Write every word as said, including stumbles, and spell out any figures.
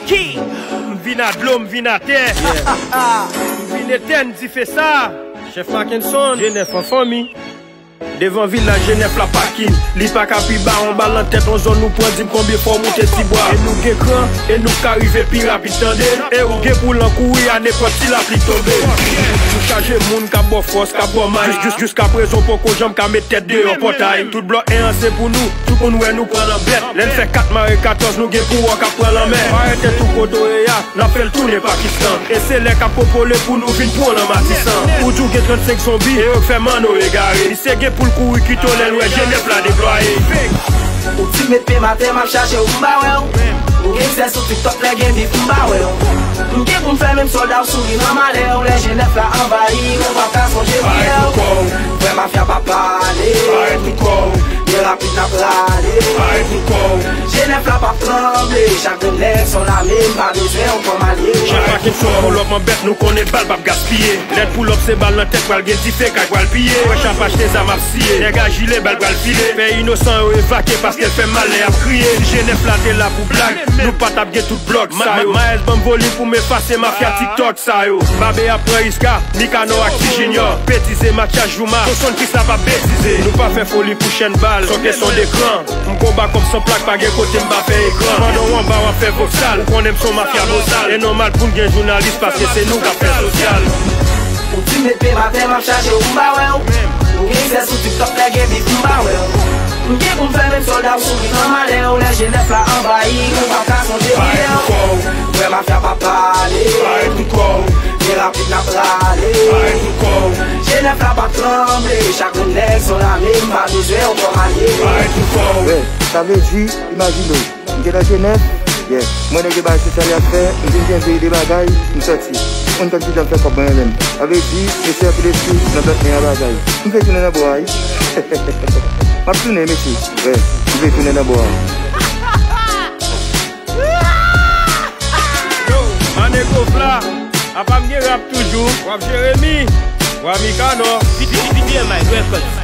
King. M vin a dlo, m vin atè. M vin etèn dife sa. Chèf Mackenson, Jenèf an fanmi. Devan vilaj Jenèf la pakin. Li pa ka pi ba, yon bal nan tèt, yon zòn nou pran, di m konbyen fwa w moute ti bwa. E nou gen kran, e nou ka rive pi rapid, tande. E ou gen pou l an kouri a nenpòt ti lapli tonbe. Nou chaje moun k ap ba w fòs, k ap ba w may. Jis, jis, jiskaprezan poko janm ka met tèt deyò pòtay. Tout blòk en an se pou nou, tout moun wè nou pran nan bèt. Lè n fè kat mare katòz, nou gen kouwè k ap pran lanmè. Parèt tèt ou kote w ye a, n ap fè l tounen Pakistan. E se lè k ap popole pou nou vin pran w nan Matisan. Ou di w gen trannsenk zonbi, e yo k fè manno egare. Misye gen pou l kouri kite w lè l wè Jenèf la deplwaye. Ou di met pye m atè, m ap chache w, m pa wè w. Ou gen sè sou TikTok, lè gen bif, m pa wè w. M gen pou m fè menm sòlda w souri nan malè w. Lè Jenèf la anvayi, ou p ap ka sonje priyè w. Frè mafya pa pale. Byen rapid n ap rale. Jenèf la p ap tranble. Chak grenn nèg s on lame, m pa bezwen yon kòm alye. Chak pa ki fò, pou lòp an bèt, nou konnen bal p ap gaspiye. Lè n pull up se bal nan tèt, pral gen dife, kay pral piye. Fresh ap achte zam ap siye. Nèg a jile, bal pral file. Fè inosan yo evakye paske l fè mal lè y ap kriye. Si Jenèf la te la pou blag, nou pa t ap gen tout blòk sa yo. Maes ban m volim pou m efase mafya TikTok sa yo. Babe ap pran Iska, Nikanò ak Ti Junior. Betize Matya Jouma, Sonson Kris la p ap betize. Nou pa fè foli pou chèn bal, s on kesyon dekran. M konba kòb san plak, pa gen kote m pa fè ekran. Pandan w anba w ap fè voksal, ou konnen m s on mafya bozal. E nòmal pou n gen jounalis paske se nou k ap fè sosyal. Ou di m met pye m atè, m ap chache w, m pa wè w. Ou gen sè sou TikTok, lè gen bif, m pa wè w. M gen pou m fè menm sòlda w souri nan malè w. Lè Jenèf la anvayi, ou p ap ka sonje priyè w. Frè mafya pa pale. Byen rapid n ap rale. Jenèf la p ap tranble. Chak grenn nèg s on lame, m pa bezwen yon kòm alye. Frè, sa vle di, imajine w, m te nan Jenèf, yeah. Mwen nèg yo bay sosyal y ap fè, m vin gen veye de bagay, m sòti. Moun konn kijan m fè kòb mwen menm. Sa vle di, mesye anpil espri, nan bèt mwen an bagay. M vle tounen nan bò a, wi. M ap tounen, mesye. Yeah, m vle tounen nan bò a. Yo, Manego Fla, apa m gen rap toujou. W ap Jeremi, w ap Mikano. B M I Records.